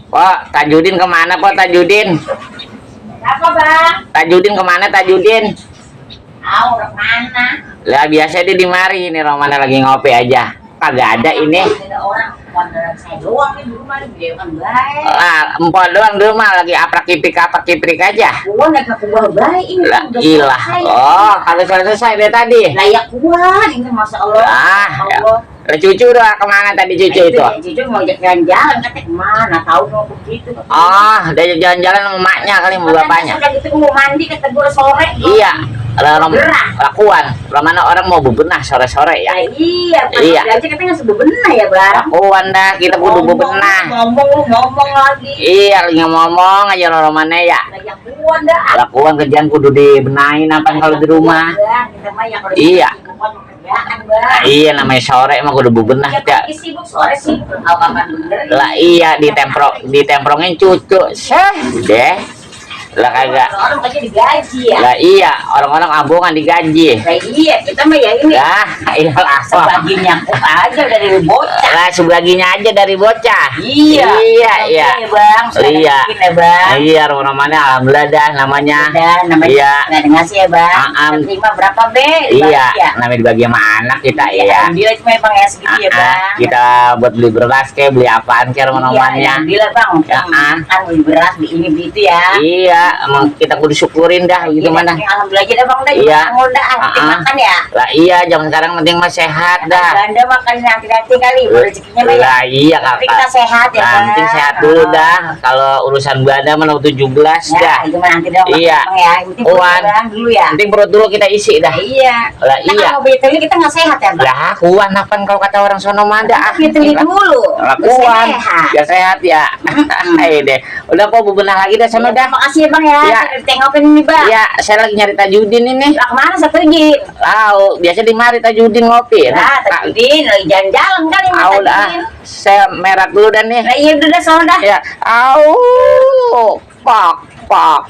Pak Tajudin kemana Pak Tajudin? Apa bang? Tajudin kemana Tajudin? Orang mana? Lah biasa dia di mari ini Romana lagi ngopi aja. Kagak ada ini. Ada orang saya doang nih di rumah dia kan baik. Empok doang di rumah lagi aprak-kiprik aja. Gua naik ke gua baik ini. Lah udah ilah. selesai. Oh, kalau selesai dari tadi. Layak kuat ini masya Allah. Ya. Allah. Lah cucu doang kemana tadi cucu itu? Cucu mau jalan-jalan katanya kemana? Tahu mau begitu. Oh, dia jalan-jalan sama emaknya kali sama bapaknya. Udah gitu mau mandi kata gua sore. Iya. Gerah. Lakuan. Romana orang mau bebenah sore-sore ya. Iya, Iya. aja katanya sudah benar ya, Bang. Lakuan dah, kita kudu bebenah. Ngomong lagi. Iya, lagi ngomong aja Romana ya. Yang kuat dah. Lakuan kerjaan kudu dibenahin apa kalau di rumah. Kita mah yang kalau Iya. kerjaan, Bang. Iya, namanya sore emang kudu bebenah Ya, ya. pagi sibuk, sore sibuk. Apa-apa bener. Lah iya ditemprongin cucu. Deh. Lah kagak. Orang aja digaji ya. Lah iya, orang-orang abongan digaji. Nah, iya, kita mah ya ini. Lah, iyalah apa? Sebagian nyangkut aja dari bocah. Lah sebagiannya aja dari bocah. Iya. Iya, iya. Oke, Bang. Iya. Ya, Bang. Iya, Romana alhamdulillah dah namanya. Dan namanya Iya. nggak ada ngasih ya, Bang. Terima berapa, Be? Iya, Ya. namanya dibagi sama anak kita Iya, ya. alhamdulillah cuma Bang ya segitu ya, Bang. Kita buat beli beras kayak beli apaan kayak Iya, Romanya. alhamdulillah, Bang. Kan beli beras, beli ini beli itu ya. Iya, emang kita kudu syukurin dah gitu mana. Alhamdulillah aja dah, Bang. Dah, Iya. Udah, penting makan ya. Lah iya, zaman sekarang penting mah sehat dah. Ganda makan nanti kali, rezekinya mah ya. Lah iya Tapi kakak. kita sehat ya, Nah, Bang. penting sehat dulu dah. Kalau urusan badan mana 17 Ya, dah. itu mah nanti dong. Iya. Bang ya. Yang penting perut Kuan. Bang dulu ya. Penting perut dulu kita isi dah. Iya. Lah Nah, iya. kalau betul kita nggak sehat ya, Bang. Lah kuan apaan kalau kata orang sono mada ah. Betul dulu. Lah Terus kuan. sehat. Ya sehat ya. Ayo deh. Udah kok bebenah lagi dah sono dah. Makasih ya, Bang ya. Iya. Saya tengokin ini, Bang. Iya, saya lagi nyari Tajudin ini. Lah kemana satu lagi? Tahu, biasa di mari Tajudin ngopi. Nah, Tajudin lagi jalan-jalan kali sama Tahu dah. Tajudin. Saya merak dulu dan nih. Nah, iya udah sono dah. Ya, au. Pak.